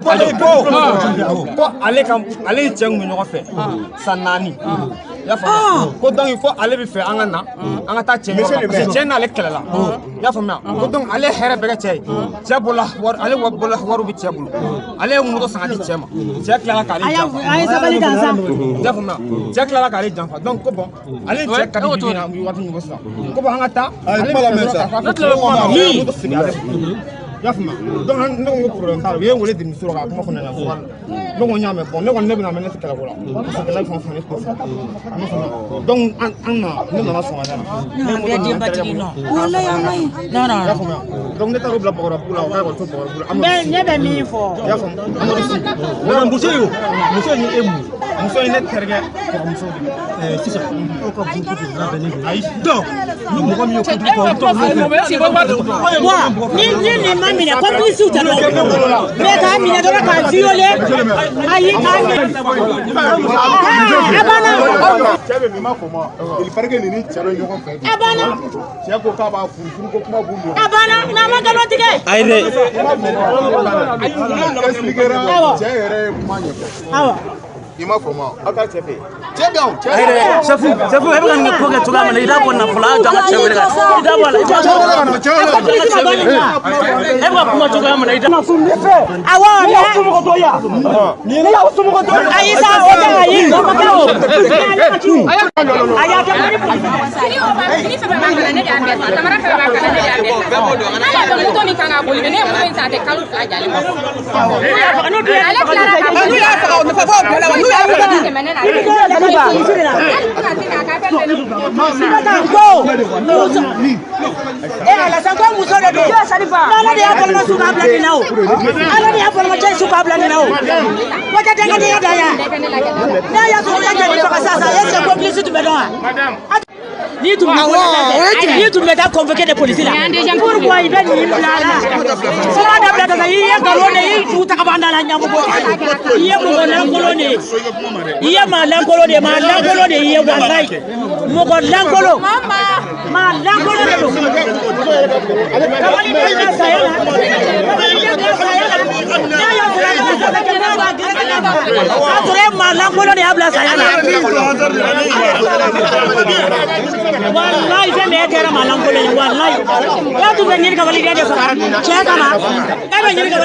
Ko ale ka ale ni cɛ kun bɛ ɲɔgɔn fɛ san 4, i y'a faamuya? Ko donc ko ale bɛ fɛ an ka na, an ka taa cɛ nɔfɛ, parce que cɛ n'ale kɛlɛla, i y'a faamuya? Ko donc ale hɛrɛ bɛɛ kɛ cɛ ye, cɛ bolola wari, ale bolola wariw bɛ cɛ bolo, ale ye moto san ka di cɛ ma, cɛ tilala k'ale janfa. A ye sabali tan sa. I y'a faamuya? Cɛ tilala k'ale janfa. Donc ko bon, ale ni cɛ ka di bi bi in na waati min ko sisan, ko bon, an ka taa, ale bɛ fɛ dɔrɔn ka taa fɛ moto segin ale ma, i y'a faamuya? Donc ne ko problème t'a la. U ye n wele demi sɔrɔ k'a kuma fɔ ne ɲɛna vocal la. Ne ko n y'a mɛn. Bon, ne kɔni ne bɛna mɛn, ne tɛ kɛlɛ ko la, parce que kɛlɛ fɛn o fɛn, ne t'o fɛ, i m'a faamuya? Donc an na, ne nana sɔgɔmada la, ne ye moto minɛ n terikɛ bolo. Walayi, a ma ɲi. Non, non. I y'a faamuya? Donc ne taar'o bila Bakɔrɔbugu la, o ka ekɔliso Bakɔrɔbugu la. N bɛ ne bɛ min fɔ. I y'a faamu? Amadu Si. Madame, muso in, o muso in ye e mun ye? Muso in, ne terikɛ kɔrɔmuso de. Sisan aw ka groupe de labɛnnen don. Ayi. Donc ni mɔgɔ min ye kojugu kɛ, o bɛ taa olu fɛ. Wa ni nin ma minɛ, complice tɛ dɔn, mais k'a minɛ dɔrɔn k'a violer, ayi, k'a minɛ, a banna. Cɛ bɛ min ma fɔ ma, il paraît que nin ni cɛ bɛ ɲɔgɔn fɛ. A banna. Cɛ ko k'a b'a furu, furu ko kuma b'u ɲɔgɔn. A banna, n'a ma nkalon tigɛ. Ayi dɛ. Expliquera, cɛ yɛrɛ ye kuma ɲɛfɔ. Awɔ. I ma fɔ ma, aw taa cɛ fɛ yen, cɛ bɛ yan, cɛ Ayi dɛ, sɛfu, sɛfu, e bɛ ka nin ko kɛ cogoya min na, i t'a bɔ nafolo, a jɔ an ka cɛ wele ka i t'a bɔ a la, i t'a bɔ a la. Complice ma bɔ nin na. E bɛ ka kuma cogoya min na, i t'a Awɔ, mais ayi sa, o tɛ, ayi, o ma kɛ, o a y'a kɛ ni polisi. Fini o b'a fini fɛn fɛn b'a kala, ne de y'a bɛɛ san. Samara fɛn fɛn b'a kala, ne de y'a bɛɛ san. N'a y'a dɔn moto min kan ka boli, ne ye moto in san, a tɛ kalo 2 jalen bɔ. Ale tilara ka N'u y'a faga, o nafa b'o bɛɛ la wa? N'u y'a faga dun? tɛmɛ ne na. Hali tɛna se k'a k'a fɛn bɛɛ. Ko muso e ala sa, ko muso de don. Ala de y'a balima su k'a bila nin na, o Ala de y'a balimacɛ su k'a bila nin na. O ko tɛ denkɛdenya da yan. N'a y'a sɔrɔ i ka jɛni faga sisan, est ce que complice tun bɛ dɔn wa? N'i tun bɛ n'i tun bɛ taa convoqué de police la, pourquoi i bɛ nin bila a la? Kuma dabila ka i ye nkalon de, i ju ta ka bɔ an da la. Ɲamugo, i ye mɔgɔ lankolon de ye, i ye maa lankolon de ye, maa lankolon de ye, walayi, mɔgɔ lankolon, maa lankolon de don. Kabali den bila saya la, kabali den bila saya la. N'a y'a sɔrɔ a bɛ kɛ n'a b'a gɛrɛ ka a sɔrɔ e maa lankolon de y'a bila saya la. Walayi, fɛn bɛɛ kɛra maa lankolon ye. Walayi, e tun bɛ ɲini kabali den de faga cɛ kama, e bɛ ɲini ka